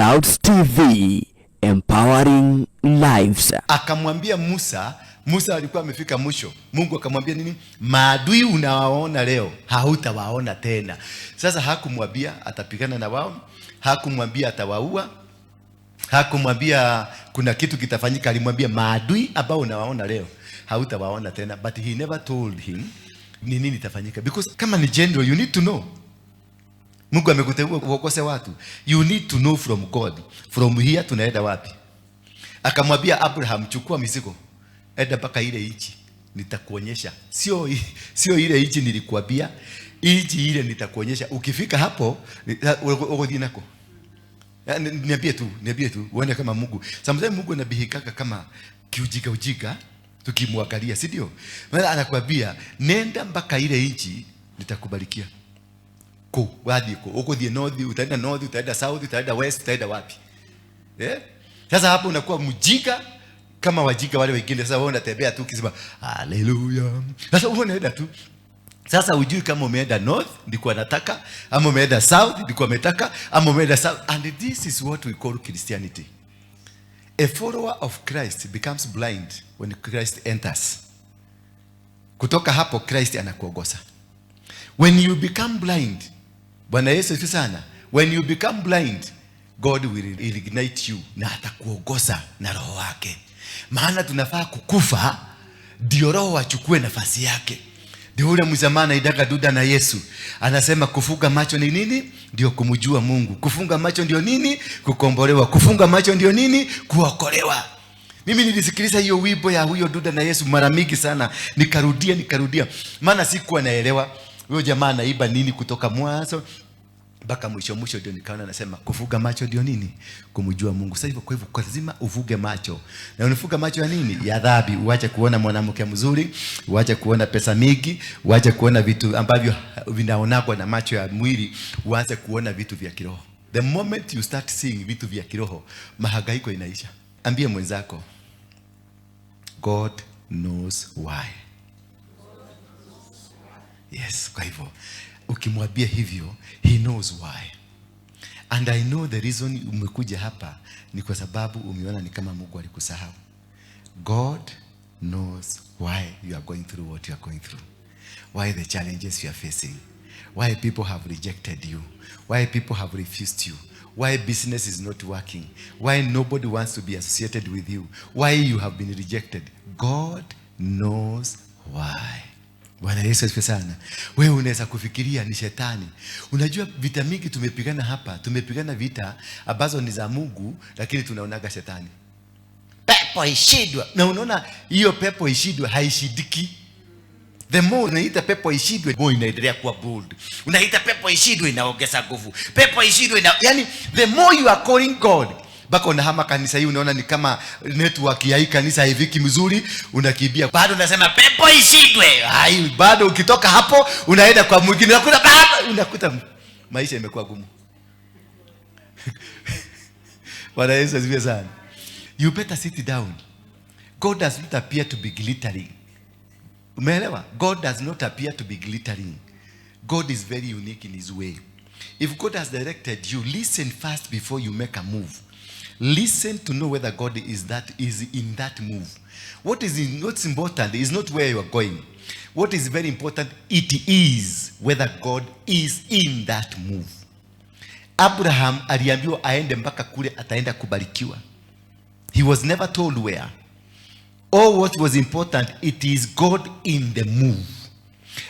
Clouds TV, empowering lives. Akamwambia Musa, Musa alikuwa amefika mwisho. Mungu akamwambia nini? Maadui unawaona leo hautawaona tena. Sasa hakumwambia atapigana na wao, hakumwambia atawaua, hakumwambia kuna kitu kitafanyika. Alimwambia maadui ambao unawaona leo hautawaona tena, but he never told him ni nini itafanyika, because kama ni general you need to know. Mungu amekuteua uongoze watu, you need to know from God, from here tunaenda wapi. Akamwambia Abraham, chukua mizigo, enda mpaka ile nchi nitakuonyesha. Sio ile nchi nilikuambia, nchi ile nitakuonyesha. Ukifika hapo ugothie nako. Niambie tu, niambie tu, uone kama Mungu. Sometimes Mungu anabihikaka kama kiujika ujika tukimwangalia, si ndio? Maana anakuambia nenda mpaka ile nchi nitakubarikia. Ku, wathi ku, uguthie north, utaenda north, utaenda south, utaenda west, utaenda wapi? Eh? Sasa hapo unakuwa mjinga kama wajinga wale wengine. Sasa wewe unatembea tu ukisema haleluya. Sasa wewe unaenda tu. Sasa hujui kama umeenda north ndiko anataka ama umeenda south ndiko ametaka ama umeenda south. And this is what we call Christianity. A follower of Christ becomes blind when Christ enters. Kutoka hapo Christ anakuongoza. When you become blind, Bwana Yesu asifiwe sana. When you become blind, God will ignite you na atakuongoza na roho wake. Maana tunafaa kukufa ndio roho achukue nafasi yake. Ndio ule mzamana idaga duda na Yesu anasema kufunga macho ni nini? Ndio kumjua Mungu. Kufunga macho ndio nini? Kukombolewa. Kufunga macho ndio nini? Kuokolewa. Mimi nilisikiliza hiyo wimbo ya huyo duda na Yesu mara mingi sana, nikarudia nikarudia, maana sikuwa naelewa huyo jamaa anaiba nini kutoka mwanzo mpaka mwisho mwisho, ndio nikaona nasema kufuga macho ndio nini? Kumjua Mungu. Sasa hivyo, kwa hivyo lazima uvuge macho. Na unafuga macho ya nini? Ya dhambi. Uache kuona mwanamke mzuri, uache kuona pesa mingi, uache kuona vitu ambavyo vinaonagwa na macho ya mwili, uanze kuona vitu vya kiroho. The moment you start seeing vitu vya kiroho, mahangaiko inaisha. Ambie mwenzako, God knows why. Yes, kwa hivyo ukimwambia hivyo, he knows why. And I know the reason umekuja hapa ni kwa sababu umeona ni kama Mungu alikusahau. God knows why you are going through what you are going through. Why the challenges you are facing. Why people have rejected you. Why people have refused you. Why business is not working. Why nobody wants to be associated with you. Why you have been rejected. God knows why. Bwana Yesu asifiwe sana. Wewe unaweza kufikiria ni shetani. Unajua vita mingi tumepigana hapa, tumepigana vita ambazo ni za Mungu, lakini tunaonaga shetani. Pepo ishindwe. Na unaona hiyo pepo ishindwe haishindiki. The more unaita pepo ishindwe, more inaendelea kuwa bold. Unaita pepo ishindwe, inaongeza nguvu. Pepo ishindwe ina, yani the more you are calling God, mpaka unahama kanisa hii, unaona ni kama network ya hii kanisa haifiki mzuri, unakimbia. Bado unasema pepo ishindwe. Hai, bado ukitoka hapo unaenda kwa mwingine, unakuta bado unakuta maisha imekuwa gumu. Bwana Yesu asifiwe sana. You better sit down. God does not appear to be glittering. Umeelewa? God does not appear to be glittering. God is very unique in his way. If God has directed you, listen first before you make a move. Listen to know whether God is in that move. What's important is not where you are going. What is very important, it is whether God is in that move. Abraham aliambiwa aende mpaka kule ataenda kubarikiwa. He was never told where. All what was important, it is God in the move.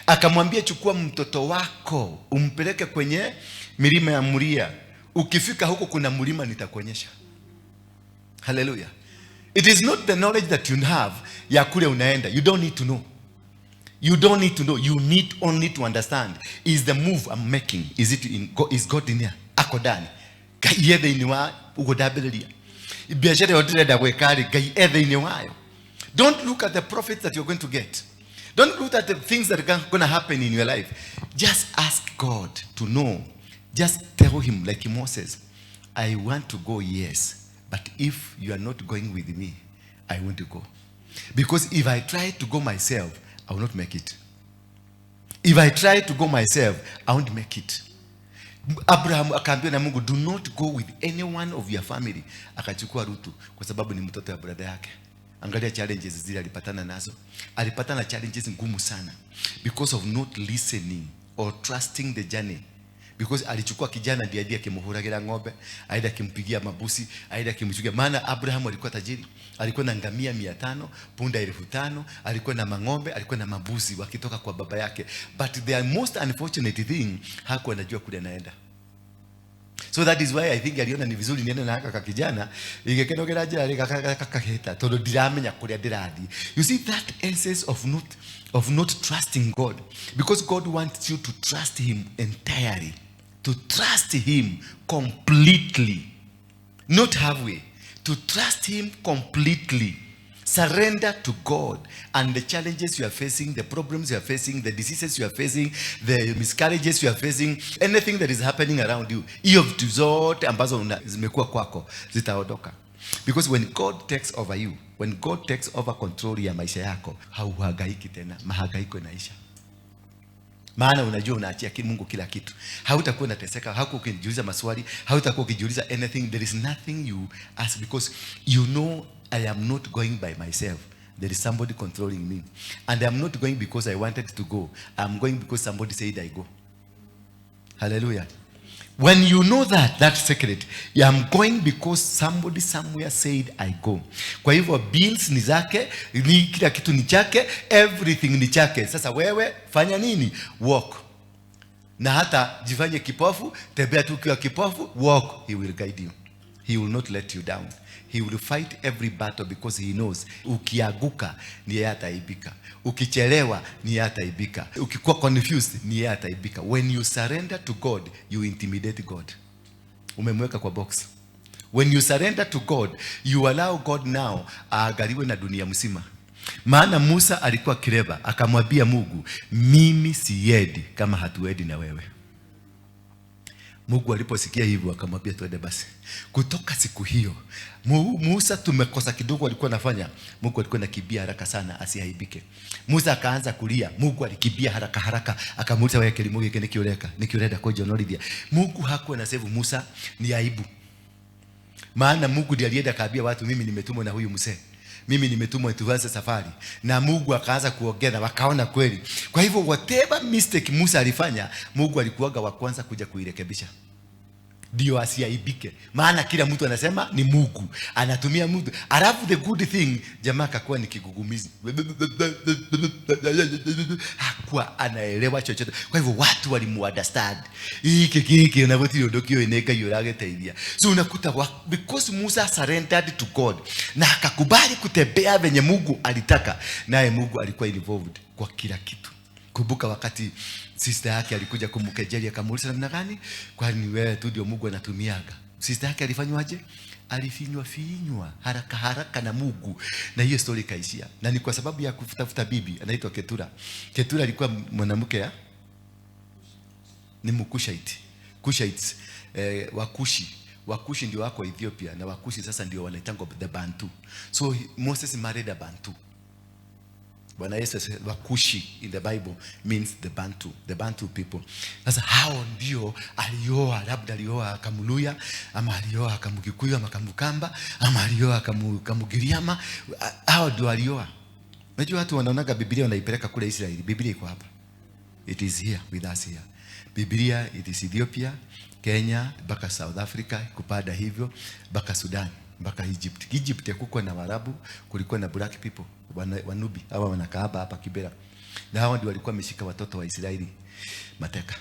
Akamwambia chukua mtoto wako umpeleke kwenye milima ya Moria. Ukifika huko kuna mlima nitakuonyesha. Hallelujah. It is not the knowledge that you have ya kule unaenda. You don't need to know. You don't need to know. You need only to understand. Is the move I'm making, is it in God, is God in here? Ako ndani. Ngai e thĩinĩ wa ũguo ndambĩrĩria. Biashara ĩyo ndĩrenda gwĩka rĩ, Ngai e thĩinĩ wayo. Don't look at the profits that you're going to get. Don't look at the things that are going to happen in your life. Just ask God to know. Just tell him, like Moses, I want to go, yes. But if you are not going with me, I want to go. Because if I try to go myself, I will not make it. If I try to go myself, I won't make it. Abraham akaambiwa na Mungu, do not go with any one of your family. Akachukua Rutu kwa sababu ni mtoto wa brother yake. Angalia challenges zile alipatana nazo. Alipatana challenges ngumu sana because of not listening or trusting the journey, because alichukua kijana ndiye aende akimhuragira ng'ombe, aende akimpigia mabusi, aende akimchukia. Maana Abraham alikuwa tajiri, alikuwa na ngamia 500, punda 5,000, alikuwa na mang'ombe, alikuwa na mabusi wakitoka kwa baba yake. But the most unfortunate thing, hakuwa anajua kule anaenda. So that is why I think aliona ni vizuri niende na haka kakijana igĩkenogera njĩra rĩ kakahĩta tondũ ndiramenya kũrĩa ndĩrathiĩ. You see that essence of not trusting God, because God wants you to trust him entirely, to trust him completely, not halfway, to trust him completely. Surrender to God, and the challenges you are facing, the problems you are facing, the diseases you are facing, the miscarriages you are facing, anything that is happening around you, hiyo vitu zote ambazo zimekuwa kwako zitaondoka. Because when God takes over you, when God takes over control ya maisha yako, hauhangaiki tena, mahangaiko inaisha. Maana unajua unaachia Mungu kila kitu. Hautakuwa unateseka, hautakuwa ukijiuliza maswali, hautakuwa ukijiuliza anything. There is nothing you ask because you know, I am not going by myself. There is somebody controlling me. And I am not going because I wanted to go. I'm going because somebody said I go. Hallelujah. When you know that secret, I am going because somebody somewhere said I go. Kwa hivyo bills ni zake, ni kila kitu ni chake, everything ni chake. Sasa wewe fanya nini? Walk. Na hata jifanye kipofu, tembea tu ukiwa kipofu, walk. He will guide you. He will not let you down. He will fight every battle because he knows ukianguka ni yeye ataibika, ukichelewa ni yeye ataibika, ukikuwa confused ni yeye ataibika. When you surrender to God, you intimidate God. Umemweka kwa box. When you surrender to God, you allow God now aangaliwe na dunia mzima. Maana Musa alikuwa clever, akamwambia Mungu, mimi siendi kama hatuendi na wewe. Mungu aliposikia hivyo akamwambia twende basi. Kutoka siku hiyo Musa tumekosa kidogo alikuwa anafanya, Mungu alikuwa anakimbia haraka sana asiaibike. Musa akaanza kulia, Mungu alikimbia haraka haraka akamuuliza, wewe kilimo giki niki ureka? Niki urenda kunjonorithia? Mungu hakuwa na save Musa, ni aibu. Maana Mungu ndiye alienda akaambia watu, mimi nimetumwa na huyu mzee. Mimi nimetumwa tuanze safari. Na Mungu akaanza kuongea, wakaona kweli. Kwa hivyo whatever mistake Musa alifanya, Mungu alikuwaga wa kwanza kuja kuirekebisha. Ndio asiaibike. Maana kila mtu anasema ni Mungu. Anatumia mtu. Alafu the good thing, jamaa akakuwa ni kigugumizi. Hakuwa anaelewa chochote. Kwa hivyo watu walimuunderstand. Hiki hiki na gutiri undu kioi ni Ngai uragiteithia. So unakuta because Musa surrendered to God na akakubali kutembea venye Mungu alitaka, naye Mungu alikuwa involved kwa kila kitu. Kumbuka wakati sister yake alikuja kumkejeli akamuuliza namna gani? Kwani wewe tu ndio Mungu anatumiaga? Sister yake alifanywaje? Alifinywa finywa haraka haraka na Mungu, na hiyo story ikaishia. Na ni kwa sababu ya kutafuta bibi anaitwa Ketura. Ketura alikuwa mwanamke ya ni Mkushaiti. Kushites, Wakushi. Wakushi ndio wako Ethiopia, na Wakushi sasa ndio wanaitangwa the Bantu. So Moses married a Bantu. Bwana Yesu asifiwe. Wakushi in the Bible means the Bantu, the Bantu people. Sasa hao ndio alioa, labda alioa Kamuluya, ama alioa Kamukikuyu, ama Kamukamba, ama alioa Kamugiriama. Hao ndio alioa. Unajua watu wanaonaga Biblia wanaipeleka kule Israeli. Biblia iko hapa. It is here with us here. Biblia it is Ethiopia, Kenya, mpaka South Africa, kupanda hivyo mpaka Sudan, mpaka Egypt. Egypt hakukuwa na Waarabu, kulikuwa na black people, Wanubi, hawa wanakaa hapa Kibera. Na hawa ndio walikuwa wameshika watoto wa Israeli mateka.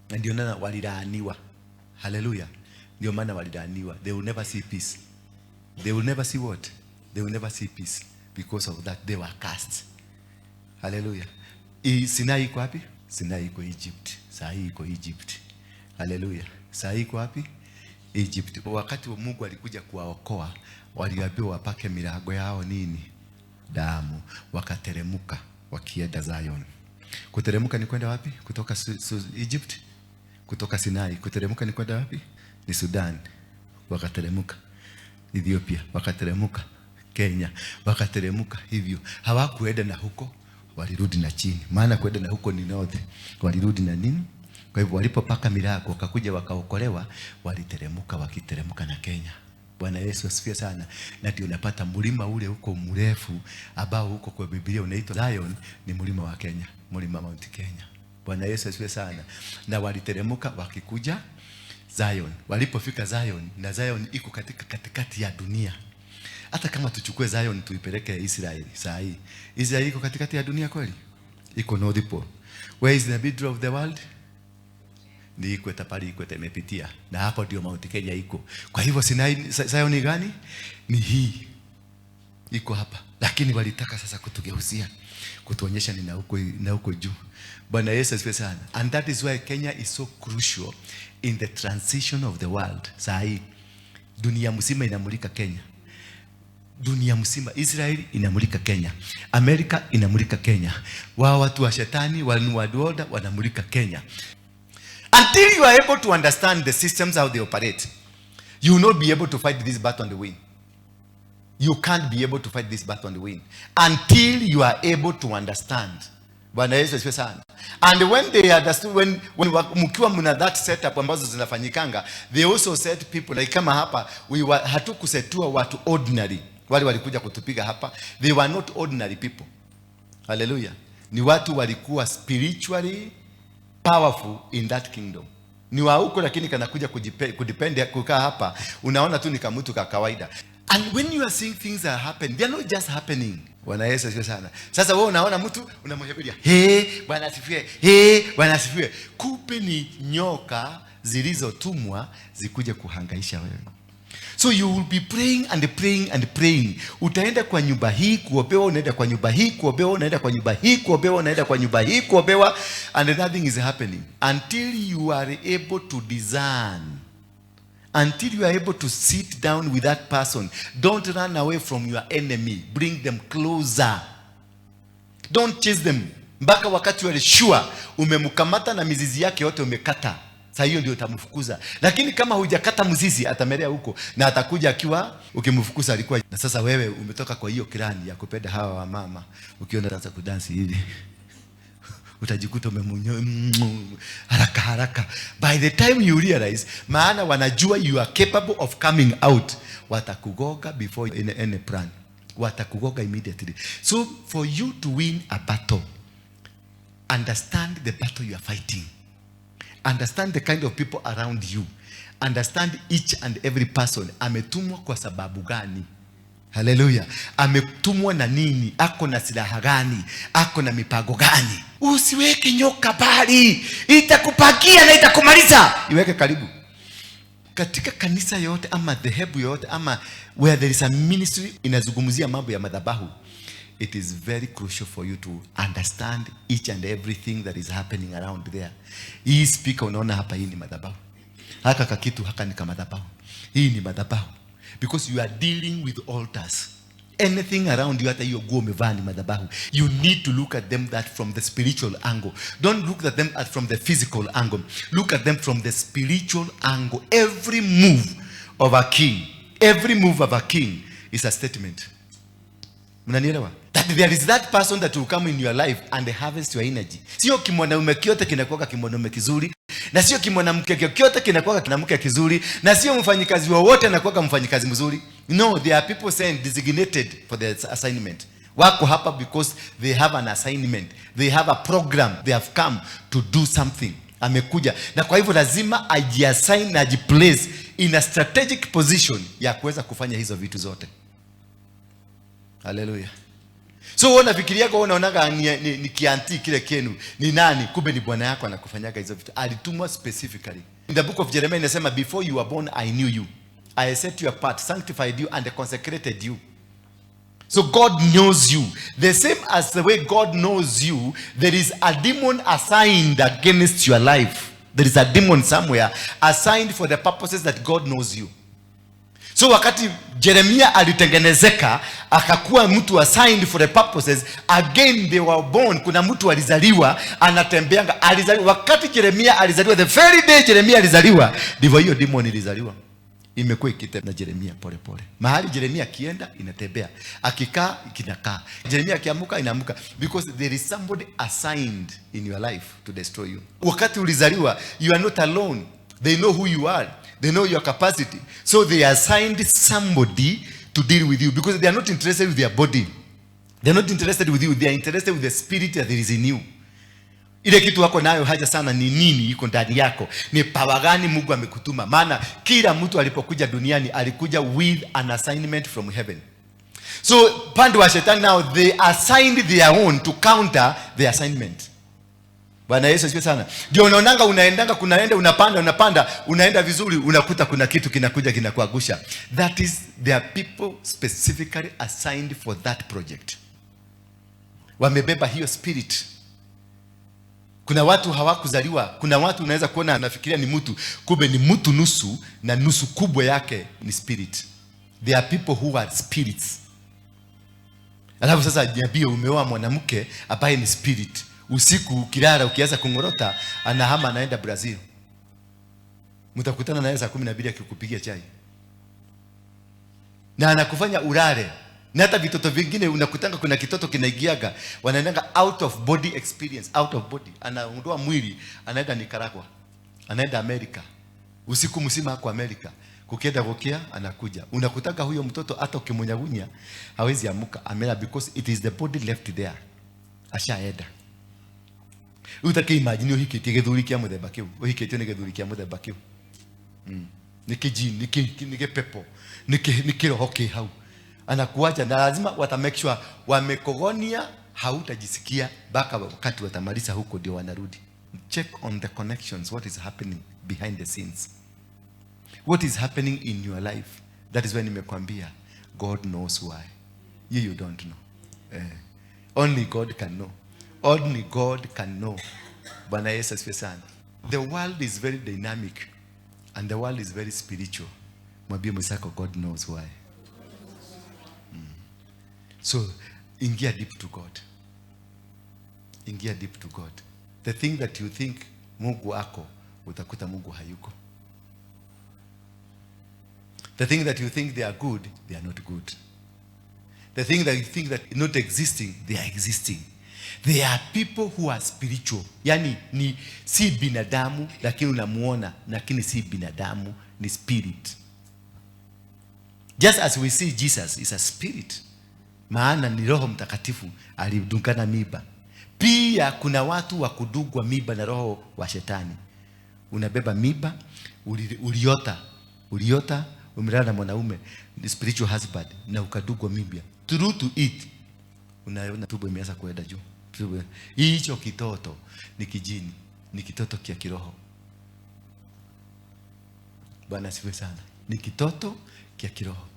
Na ndio maana walilaaniwa. Hallelujah. Ndio maana walilaaniwa. They will never see peace. They will never see what? They will never see peace. Because of that they were cast. Hallelujah. Sinai iko wapi? Sinai iko Egypt. Saa hii iko Egypt. Hallelujah. Saa hii iko wapi? Egypt. Wakati wa Mungu alikuja kuwaokoa, waliambiwa wapake milango yao nini? Damu. Wakateremuka wakienda Zion. Kuteremuka ni kwenda wapi? Kutoka Egypt? Kutoka Sinai. Kuteremuka ni kwenda wapi? Ni Sudan. Wakateremuka. Ethiopia. Wakateremuka. Kenya. Wakateremuka hivyo. Hawakuenda na huko, walirudi na chini. Maana kwenda na huko ni north. Walirudi na nini? Kwa hivyo walipopaka milango wakakuja wakaokolewa, waliteremuka wakiteremuka na Kenya. Bwana Yesu asifiwe sana. Na ndio unapata mlima ule huko mrefu ambao huko kwa Biblia unaitwa Zion, ni mlima wa Kenya, mlima Mount Kenya. Bwana Yesu asifiwe sana. Na waliteremuka wakikuja Zion. Walipofika Zion, na Zion iko katika katikati ya dunia. Hata kama tuchukue Zion tuipeleke Israeli saa hii, Israeli iko katikati ya dunia kweli? Iko North Pole. Where is the middle of the world? Ni Ikweta pale, Ikweta imepitia, na hapo ndio Mount Kenya iko. Kwa hivyo Sinai, Zion ni gani? Ni hii iko hapa, lakini walitaka sasa kutugeuzia, kutuonyesha ni na huko juu. Bwana Yesu asifiwe sana. And that is why Kenya is so crucial in the transition of the world. Saa hii dunia mzima inamulika Kenya, dunia mzima. Israel inamulika Kenya, Amerika inamulika Kenya, wao watu wa shetani wa New World Order wanamulika Kenya. Until you are able to understand the systems, how they operate, you will not be able to fight this battle and win. You can't be able to fight this battle and win until you are able to understand. Bwana Yesu asifiwe sana. And when they understood, when mkiwa mna that setup ambazo zinafanyikanga, they also set people like kama hapa we were, hatukusetua watu ordinary. Wale walikuja kutupiga hapa, they were not ordinary people. Hallelujah. Ni watu walikuwa spiritually powerful in that kingdom. Ni wa huko lakini kanakuja kudepend kukaa hapa, unaona tu ni kamtu ka kawaida. And when you are seeing things that happen, they are not just happening. Bwana Yesu asifiwe sana. Sasa wewe unaona mtu unamhebiria, "Hey, Bwana asifiwe. Hey, Bwana asifiwe." Kumbe ni nyoka zilizotumwa zikuje kuhangaisha wewe. So you will be praying and praying and praying. Utaenda kwa nyumba hii kuombewa, unaenda kwa nyumba hii kuombewa, unaenda kwa nyumba hii kuombewa, unaenda kwa nyumba hii kuombewa, and nothing is happening until you are able to discern, until you are able to sit down with that person. Don't run away from your enemy. Bring them closer. Don't chase them mpaka wakati you are sure umemkamata na mizizi yake yote umekata. Saa hiyo ndio utamfukuza, lakini kama hujakata mzizi, atamelea huko na atakuja akiwa ukimfukuza alikuwa. Na sasa wewe umetoka kwa hiyo clan ya kupenda hawa wamama, ukiona anza kudansi hivi, utajikuta umemunyo haraka haraka. By the time you realize, maana wanajua you are capable of coming out, watakugoga before any plan, watakugoga immediately. So for you to win a battle, understand the battle you are fighting, understand the kind of people around you, understand each and every person ametumwa kwa sababu gani. Haleluya! Ametumwa na nini? Ako na silaha gani? Ako na mipango gani? Usiweke nyoka mbali, itakupakia na itakumaliza. Iweke karibu. Katika kanisa yote ama dhehebu yote ama where there is a ministry inazungumzia mambo ya madhabahu, it is very crucial for you to understand each and everything that is happening around there. Hii speaker unaona hapa, hii ni madhabahu. Haka kakitu haka ni kamadhabahu. Hii ni madhabahu because you are dealing with altars. Anything around you, hata hiyo nguo umevaa ni madhabahu. You need to look at them that from the spiritual angle. Don't look at them from the physical angle. Look at them from the spiritual angle. Every move of a king, every move of a king is a statement. Mnanielewa? That there is that person that will come in your life and harvest your energy. Sio kimwanaume kyote kinakuwa kimwanaume kizuri, na sio kimwanamke kyote kinakuwa kinamke kizuri, na sio mfanyikazi wowote anakuwa mfanyikazi mzuri. No, there are people saying designated for the assignment. Wako hapa because they have an assignment, they have a program, they have come to do something. Amekuja na kwa hivyo lazima ajiassign na ajiplace in a strategic position ya kuweza kufanya hizo vitu zote. Haleluya. So wewe unafikiria kwa unaonaga ni kianti kile kenu ni nani? Kumbe ni bwana yako anakufanyaga hizo vitu. Alitumwa specifically. In the book of Jeremiah inasema, "Before you were born I knew you. I set you apart, sanctified you and consecrated you." So God knows you. The same as the way God knows you, there is a demon assigned against your life. There is a demon somewhere assigned for the purposes that God knows you. So wakati Jeremia alitengenezeka akakuwa mtu assigned for the purposes, again they were born. Kuna mtu alizaliwa anatembeanga, alizaliwa wakati Jeremia alizaliwa, the very day Jeremia alizaliwa, ndivyo hiyo demon ilizaliwa. Imekuwa ikitembea na Jeremia pole pole. Mahali Jeremia akienda inatembea, akikaa kinakaa. Jeremia akiamuka inaamuka, because there is somebody assigned in your life to destroy you. Wakati ulizaliwa, you are not alone. They know who you are. They know your capacity. So they assigned somebody to deal with you because they are not interested with their body. They are not interested with you. They are interested with the spirit that is in you. Ile kitu wako nayo haja sana ni nini iko ndani yako? Ni power gani Mungu amekutuma? Maana kila mtu alipokuja duniani alikuja with an assignment from heaven. So pande wa shetani now they assigned their own to counter the assignment. Bwana Yesu asifiwe sana. Ndio unaonanga unaendanga kunaenda unapanda unapanda unaenda vizuri, unakuta kuna kitu kinakuja kinakuangusha. That is, there are people specifically assigned for that project. Wamebeba hiyo spirit. Kuna watu hawakuzaliwa, kuna watu unaweza kuona anafikiria ni mtu, kumbe ni mtu nusu na nusu kubwa yake ni spirit. There are people who are spirits. Alafu sasa niambie, umeoa mwanamke ambaye ni spirit. Usiku ukilala ukianza kungorota, anahama anaenda Brazil. Mtakutana naye saa 12 akikupigia chai. Na anakufanya ulale. Na hata vitoto vingine unakutanga kuna kitoto kinaingiaga, wanaendanga out of body experience, out of body. Anaondoa mwili, anaenda Nicaragua, anaenda Amerika. Usiku mzima ako Amerika. Kukienda kukia anakuja. Unakutanga huyo mtoto hata ukimunyagunya hawezi amuka, amela because it is the body left there. Ashaenda. Utake imagine uhikitie githuri kia muthemba kiu, uhikitio ni githuri kia muthemba kiu. Ni kijini, ni kipepo, ni kiroho ki hau. Anakuacha na lazima wata make sure wamekogonia, hautajisikia mpaka wakati watamaliza huko ndio wanarudi. Check on the connections, what is happening behind the scenes. What is happening in your life. That is when nimekwambia God knows why. You don't know. Only God can know. Only God can know. Bwana Yesu asifiwe sana. The world is very dynamic and the world is very spiritual. Mwambie mwenzako God knows why. So, ingia deep to God. Ingia deep to God. The thing that you think Mungu ako, utakuta Mungu hayuko. The thing that you think they are good, they are not good. The thing that you think that not existing, they are existing. They are people who are spiritual. Yani ni si binadamu, lakini unamuona, lakini si binadamu, ni spirit. Just as we see Jesus is a spirit. Maana ni Roho Mtakatifu alidungana miba. Pia kuna watu wa kudungwa miba na roho wa shetani. Unabeba miba, uliota, umelala na mwanaume, ni spiritual husband, na ukadungwa miba. True to it, unaona tumbo imeanza kuenda juu. Hicho kitoto ni kijini, ni kitoto kia kiroho. Bwana asifiwe sana. Ni kitoto kia kiroho.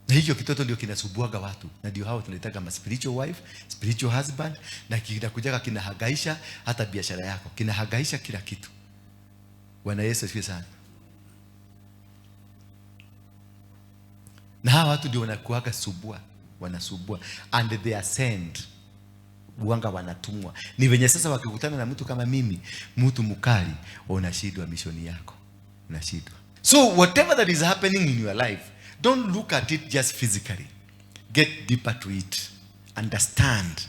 Na hicho kitoto ndio kinasubuaga watu. Na ndio hao tunaitaga ma spiritual wife, spiritual husband, na kinakujaga kinahagaisha hata biashara yako. Kinahagaisha kila kitu. Bwana Yesu asifiwe sana. Na hawa watu ndio wanakuaga subua, wanasubua and they are sent. Uanga wanatumwa. Ni venye sasa wakikutana na mtu kama mimi, mtu mkali, unashindwa mishoni yako. Unashindwa. So whatever that is happening in your life, don't look at it just physically. Get deeper to it. Understand.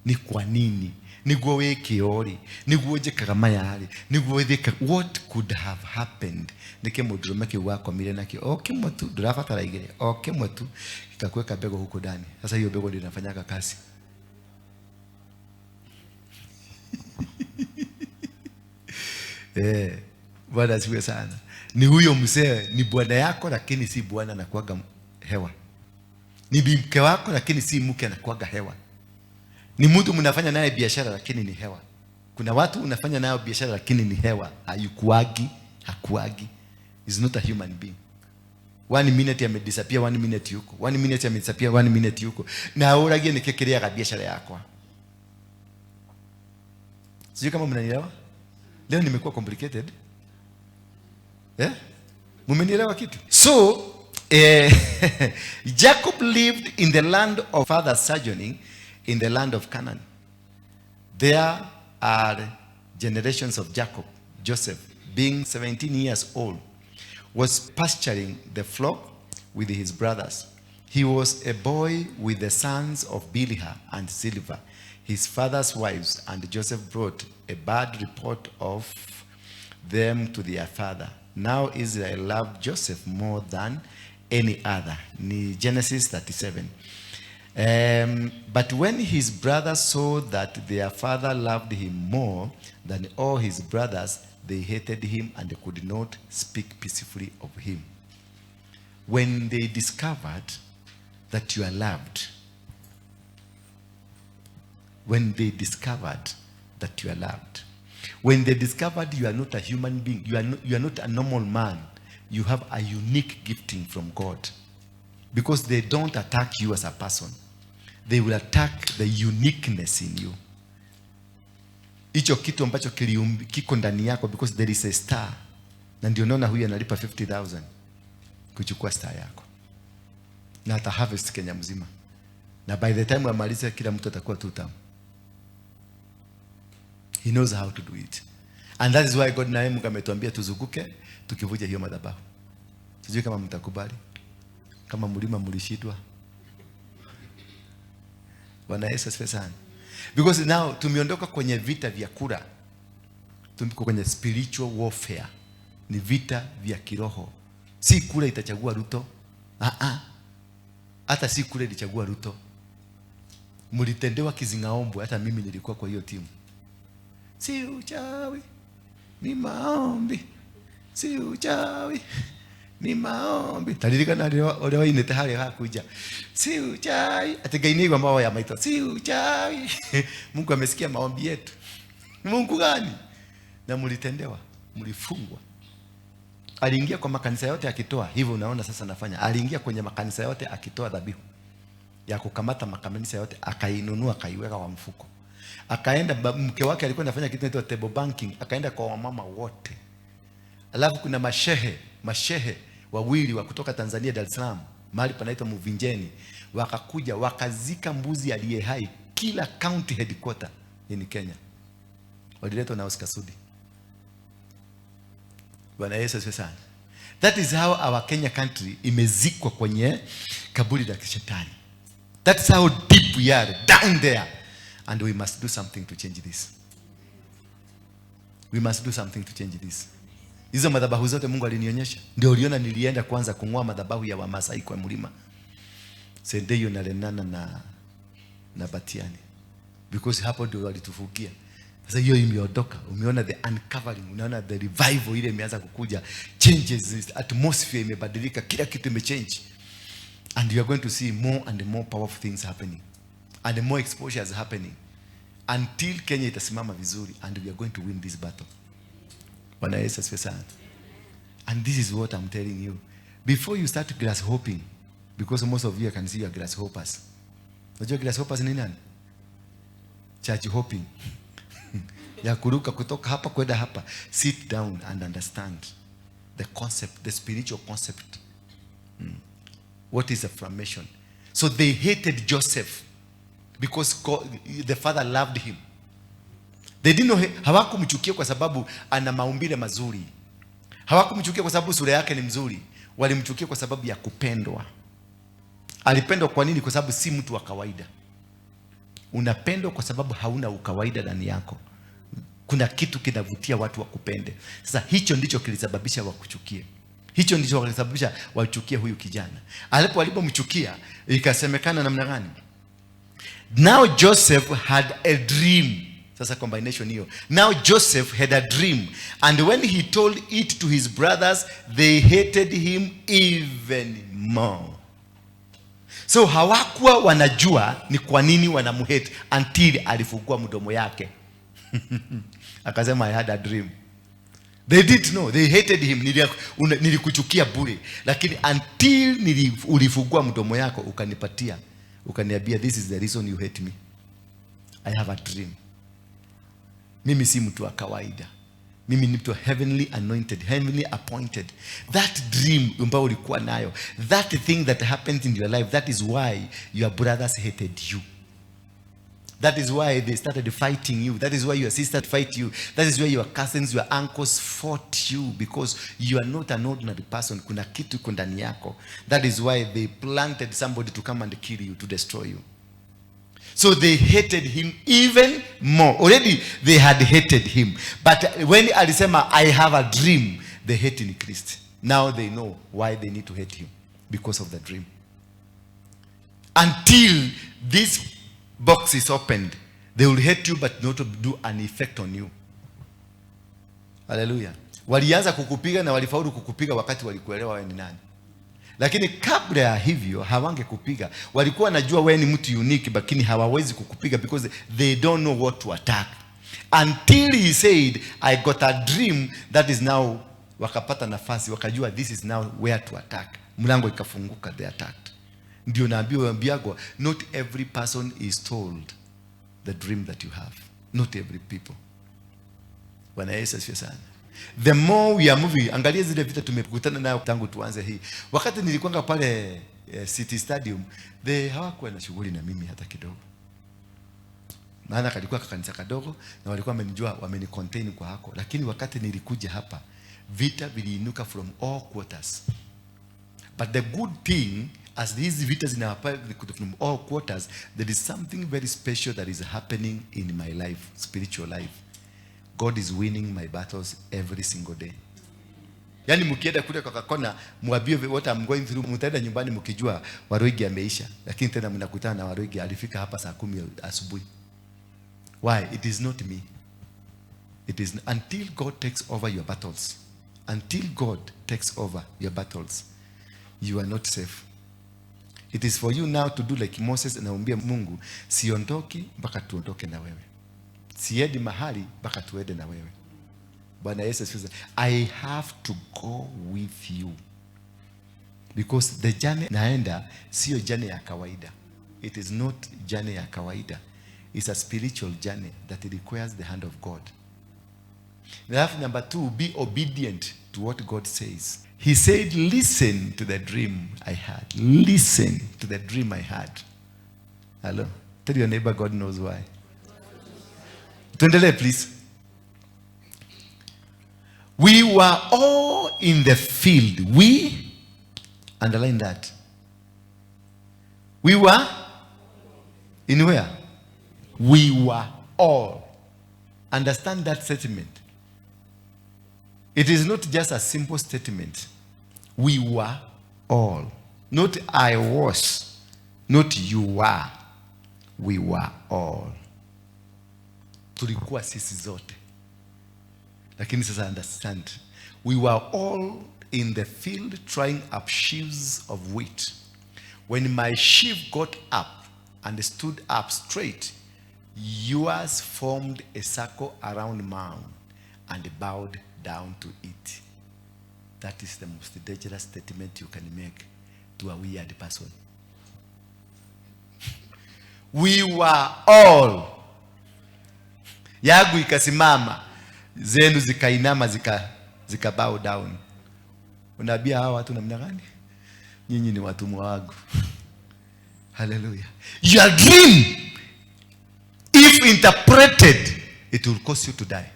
Ni kwa nini? Niguo weke ori. Niguo njikaga maya ri. Niguo thika. What could have happened? Nike mũndũrũme kĩu wakomire nakĩo. O kĩmwe tu, ndũrabatara igĩrĩ. O kĩmwe tu, gĩkakuweka mbegũ huko ndani. Sasa hiyo mbegũ ndio inafanyaga kazi. Bwana asifiwe sana. Ni huyo mzee, ni bwana yako lakini si bwana anakuaga hewa. Ni mke wako lakini si mke anakuaga hewa. Ni mtu mnafanya naye biashara lakini ni hewa. Kuna watu unafanya nayo biashara lakini ni hewa. Hayukuagi, hakuagi. Is not a human being. 1 minute amedisappear, 1 minute yuko. 1 minute amedisappear, 1 minute yuko. Na uragie nikekerea biashara yako. Sijui kama mnanielewa? Leo nimekuwa complicated. Mumenielewa kitu? So, Jacob lived in the land of father sojourning in the land of Canaan. There are generations of Jacob, Joseph, being 17 years old, was pasturing the flock with his brothers. He was a boy with the sons of Bilhah and Zilpah, his father's wives, and Joseph brought a bad report of them to their father. Now Israel loved Joseph more than any other. Ni Genesis 37. But when his brothers saw that their father loved him more than all his brothers, they hated him and could not speak peacefully of him. When they discovered that you are loved, when they discovered that you are loved, when they discovered you are not a human being, you are not a normal man, you have a unique gifting from God. Because they don't attack you as a person. They will attack the uniqueness in you. Hicho kitu ambacho kiko ndani yako, because there is a star. Na ndio naona huyu analipa 50,000 kuchukua star yako. Na ata harvest Kenya mzima. Na by the time amalize, kila mtu atakuwa two term. He knows how to do it. And that is why God naye Mungu ametuambia tuzunguke tukivunja hiyo madhabahu. Sijui kama mtakubali. Kama mlima mlishindwa. Bwana Yesu asifiwe sana. Because now tumeondoka kwenye vita vya kura. Tuko kwenye spiritual warfare. Ni vita vya kiroho. Si kura itachagua Ruto. Ah ah. Hata si kura ilichagua Ruto. Mlitendewa kizingaombwe, hata mimi nilikuwa kwa hiyo timu. Si uchawi, ni maombi. Si uchawi, ni maombi. Taririkana ũrĩa wainĩte harĩa hakuja. Si uchawi. Ati Ngai nĩaigua mahoya maitũ. Si uchawi. Mungu amesikia maombi yetu. Mungu gani? Na mlitendewa, mlifungwa. Aliingia kwa makanisa yote akitoa, hivyo unaona sasa nafanya. Aliingia kwenye makanisa yote akitoa dhabihu ya kukamata makanisa yote, akainunua akaiweka kwa mfuko. Akaenda, mke wake alikuwa anafanya kitu kinaitwa table banking, akaenda kwa wamama wote. Alafu kuna mashehe wawili wa kutoka Tanzania, Dar es Salaam, mahali panaitwa Muvinjeni, wakakuja wakazika mbuzi aliye hai kila county headquarter in Kenya. Waliletwa na Oscar Sudi. Bwana Yesu asifiwe sana. That is how our Kenya country imezikwa kwenye kaburi la kishetani. That's how deep we are down there. And we must do something to change this. We must do something to change this. Hizo madhabahu zote Mungu alinionyesha. Ndio uliona nilienda kwanza kung'oa madhabahu ya Wamasai kwa mlima. Sendeyo na Lenana na Batiani. Because hapo ndio walitufugia. Sasa hiyo imeondoka. Umeona the uncovering, unaona the revival ile imeanza kukuja. Changes, atmosphere imebadilika, kila kitu imechange. And you are going to see more and more powerful things happening. And more exposures happening. Until Kenya itasimama vizuri and we are going to win this battle. Bwana Yesu asifiwe sana. And this is what I'm telling you. Before you start grass hopping, because most of you I can see you are grasshoppers. Unajua grasshoppers ni nani? Church hopping. Ya kuruka kutoka hapa kwenda hapa. Sit down and understand the concept, the spiritual concept. What is affirmation? So they hated Joseph because God, the father loved him. They didn't know, hawakumchukia kwa sababu ana maumbile mazuri. Hawakumchukia kwa sababu sura yake ni mzuri. Walimchukia kwa sababu ya kupendwa. Alipendwa kwa nini? Kwa sababu si mtu wa kawaida. Unapendwa kwa sababu hauna ukawaida ndani yako. Kuna kitu kinavutia watu wakupende. Sasa hicho ndicho kilisababisha wakuchukie. Hicho ndicho kilisababisha wachukie huyu kijana. Alipomchukia ikasemekana namna gani? Now Joseph had a dream. Sasa combination hiyo. Now Joseph had a dream, and when he told it to his brothers, they hated him even more. So hawakuwa wanajua ni kwa nini wanamuhate until alifungua mdomo yake. Akasema, "I had a dream." They didn't know. They hated him. Nilikuchukia bure. Lakini until ulifungua mdomo yako ukanipatia, ukaniambia, "This is the reason you hate me. I have a dream. Mimi si mtu wa kawaida. Mimi ni mtu wa heavenly anointed, heavenly appointed." That dream ambayo ulikuwa nayo, that thing that happened in your life, that is why your brothers hated you. That is why they started fighting you. That is why your sister fight you. That is why your cousins, your uncles fought you, because you are not an ordinary person. Kuna kitu iko ndani yako. That is why they planted somebody to come and kill you, to destroy you. So they hated him even more. Already they had hated him. But when alisema, "I have a dream," the hate increased. Now they know why they need to hate him. Because of the dream. Until this box is opened, they will hate you but not to do an effect on you. Hallelujah. Walianza kukupiga na walifaulu kukupiga wakati walikuelewa wewe ni nani. Lakini kabla ya hivyo hawangekupiga. Walikuwa wanajua wewe ni mtu unique, lakini hawawezi kukupiga because they don't know what to attack. Until he said, "I got a dream," that is now wakapata nafasi, wakajua this is now where to attack. Mlango ikafunguka, they attacked. Ndio naambiwa ambiagwa, not every person is told the dream that you have. Not every people. Bwana Yesu asifiwe sana. The more we are moving, angalia zile vita tumekutana nayo tangu tuanze hii. Wakati nilikuwanga pale City Stadium, they hawakuwa na shughuli na mimi hata kidogo. Maana kalikuwa kakanisa kadogo na walikuwa wamenijua, wamenicontain kwa hako. Lakini wakati nilikuja hapa, vita viliinuka from all quarters. But the good thing, as these vita zinawapa from all quarters, there is something very special that is happening in my life, spiritual life. God is winning my battles every single day. Yaani mkienda kule kwa kakona mwambie what I'm going through, mtaenda nyumbani mkijua Waruinge ameisha, lakini tena mnakutana na Waruinge alifika hapa saa 10 asubuhi. Why? It is not me. It is until God takes over your battles. Until God takes over your battles, you are not safe. It is for you now to do like Moses, anaambia Mungu, "Siondoki mpaka tuondoke na wewe. Siendi mahali mpaka tuende na wewe." Bwana Yesu asifiwe. I have to go with you. Because the journey naenda sio journey ya kawaida. It is not journey ya kawaida. It's a spiritual journey that requires the hand of God. Alafu number two, be obedient to what God says. He said, "Listen to the dream I had. Listen to the dream I had." Hello? Tell your neighbor, "God knows why." Tuendelee, please. We were all in the field. We, underline that. We were in where? We were all. Understand that statement. It is not just a simple statement. We were all. Not I was, not you were. We were all. Tulikuwa sisi zote. Lakini sasa understand. We were all in the field trying up sheaves of wheat. When my sheaf got up and stood up straight, yours formed a circle around mine and bowed down to it. That is the most dangerous statement you can make to a weird person. We were all. Yangu ikasimama, zenu zikainama, zika bow down. Unaambia hawa watu namna gani? Nyinyi ni watumwa wangu. Hallelujah. Your dream, if interpreted, it will cause you to die.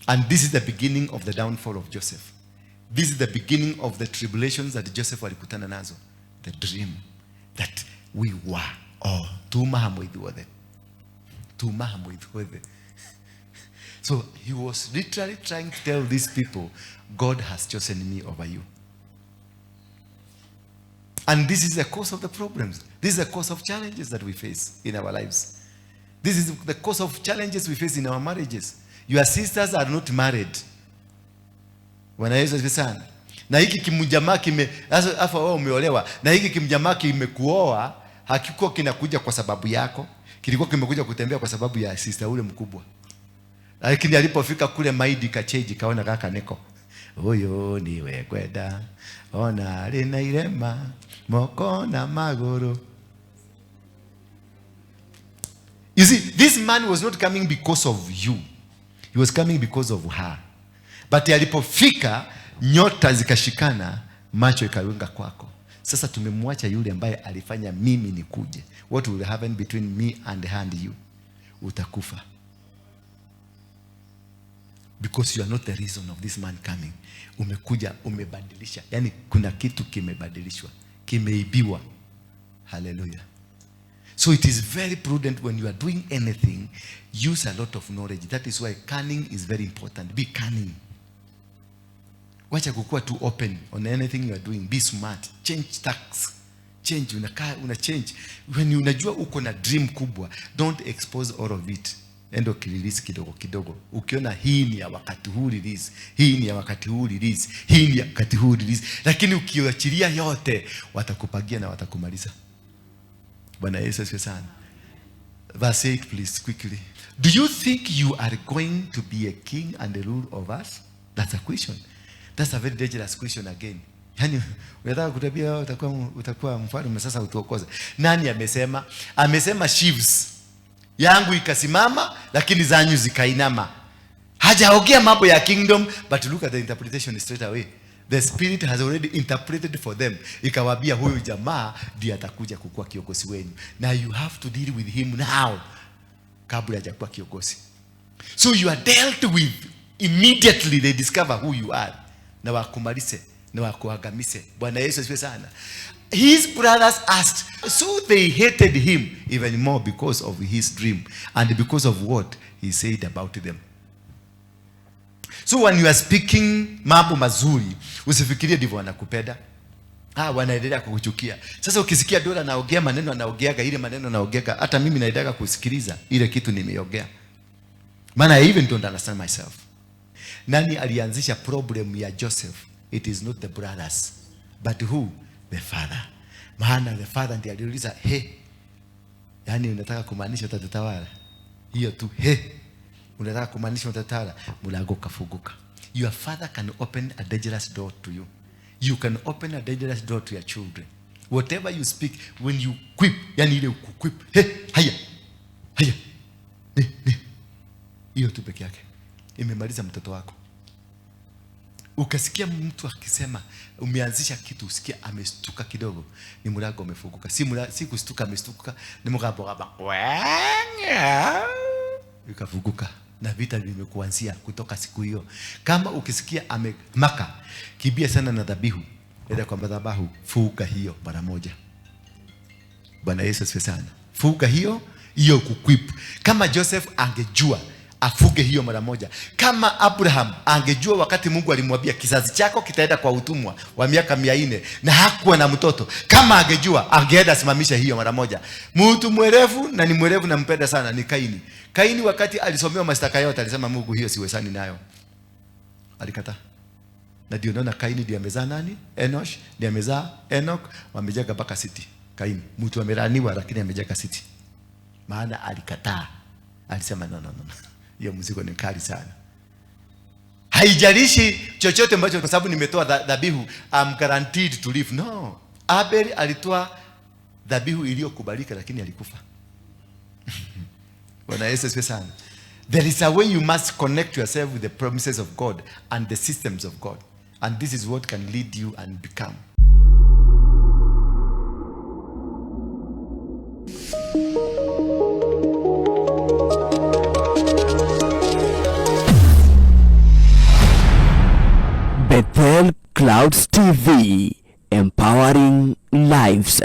And this is the beginning of the downfall of Joseph. This is the beginning of the tribulations that Joseph alikutana nazo. The dream that we were all. Tuma hamwe ithuothe. Tuma hamwe ithuothe. So he was literally trying to tell these people, "God has chosen me over you." And this is the cause of the problems. This is the cause of challenges that we face in our lives. This is the cause of challenges we face in our marriages. Your sisters are not married. Bwana Yesu asifiwe sana. Na hiki kimjamaa kime sasa afa wewe umeolewa na hiki kimjamaa kimekuoa, hakikuwa kinakuja kwa sababu yako, kilikuwa kimekuja kutembea kwa sababu ya sister ule mkubwa. Lakini alipofika kule maidi kacheji kaona kaka niko. Uyu niwe kwenda ona arĩ na irema moko na magũrũ. You see, this man was not coming because of you. He was coming because of her. But alipofika nyota zikashikana, macho ikawinga kwako. Sasa tumemwacha yule ambaye alifanya mimi nikuje. What will happen between me and hand you? Utakufa. Because you are not the reason of this man coming. Umekuja umebadilisha. Yani kuna kitu kimebadilishwa, kimeibiwa. Hallelujah. So it is very prudent when you are doing anything, use a lot of knowledge. That is why cunning is very important. Be cunning. Wacha kukua too open on anything you are doing. Be smart. Change tax. Change, unakaa, una change. When unajua uko na dream kubwa, don't expose all of it. Endo ukirelease kidogo kidogo. Ukiona hii ni ya wakati huu release, hii ni ya wakati huu release, hii ni ya wakati huu release. Lakini ukiachilia yote, watakupagia na watakumaliza. Bwana Yesu asifiwe sana. Verse 8 please, quickly. Do you think you are going to be a king and a rule of us? That's a question. That's a very dangerous question again. Yaani unataka kutabia wewe utakuwa mfalme sasa utuokoze. Nani amesema? Amesema sheaves yangu ikasimama lakini zanyu zikainama. Hajaongea mambo ya kingdom, but look at the interpretation straight away. The spirit has already interpreted for them. Ikawaambia huyu jamaa ndiye atakuja kukuwa kiongozi wenu. Now you have to deal with him now kabla hajakuwa kiongozi. So you are dealt with immediately they discover who you are. Na wakumalize na wakuangamise. Bwana Yesu asifiwe sana. His brothers asked, so they hated him even more because of his dream and because of what he said about them. So when you are speaking mambo mazuri, usifikirie ndivyo wanakupenda. Wanaendelea kukuchukia. Sasa ukisikia Dora anaongea maneno, anaongeaga ile maneno anaongeaga, hata mimi naendelea kusikiliza ile kitu nimeongea. Maana I even don't understand myself. Nani alianzisha problem ya Joseph? It is not the brothers, but who? The father. Maana the father ndiye aliuliza, he, yani unataka kumaanisha utatutawala? Hiyo tu, he, unataka kumaanisha utatutawala? Mlango ukafunguka. Your father can open a dangerous door to you. You can open a dangerous door to your children. Whatever you speak, when you quip, yani ile kuquip, he, haya, haya, ne, ne. Hiyo tu peke yake imemaliza mtoto wako. Ukasikia mtu akisema umeanzisha kitu, usikia amestuka kidogo, ni mlango umefunguka. Si kustuka amestuka, ni mgambo kama ikafunguka na vita vimekuanzia kutoka siku hiyo. Kama ukisikia amemaka, kibia sana na dhabihu, enda kwa madhabahu, fuka hiyo mara moja. Bwana Yesu asifiwe sana. Fuka hiyo hiyo kuquip. Kama Joseph angejua afuge hiyo mara moja. Kama Abraham angejua wakati Mungu alimwambia kizazi chako kitaenda kwa utumwa wa miaka 400 na hakuwa na mtoto, kama angejua angeenda asimamisha hiyo mara moja. Mtu mwerevu na ni mwerevu na mpenda sana ni Kaini. Kaini wakati alisomewa mashtaka yote alisema Mungu hiyo siwezani nayo. Alikataa. Na ndio naona Kaini ndiye amezaa nani? Enosh ndiye amezaa Enoch, wamejenga mpaka city. Kaini mtu amelaaniwa lakini amejenga city. Maana alikataa. Alisema no, no, no. Hiyo mzigo ni kali sana. Haijalishi chochote ambacho, kwa sababu nimetoa dhabihu, I'm guaranteed to live. No. Abel alitoa dhabihu iliyokubalika lakini alikufa. Bwana Yesu asifiwe sana. There is a way you must connect yourself with the promises of God and the systems of God. And this is what can lead you and become. Bethel Clouds TV.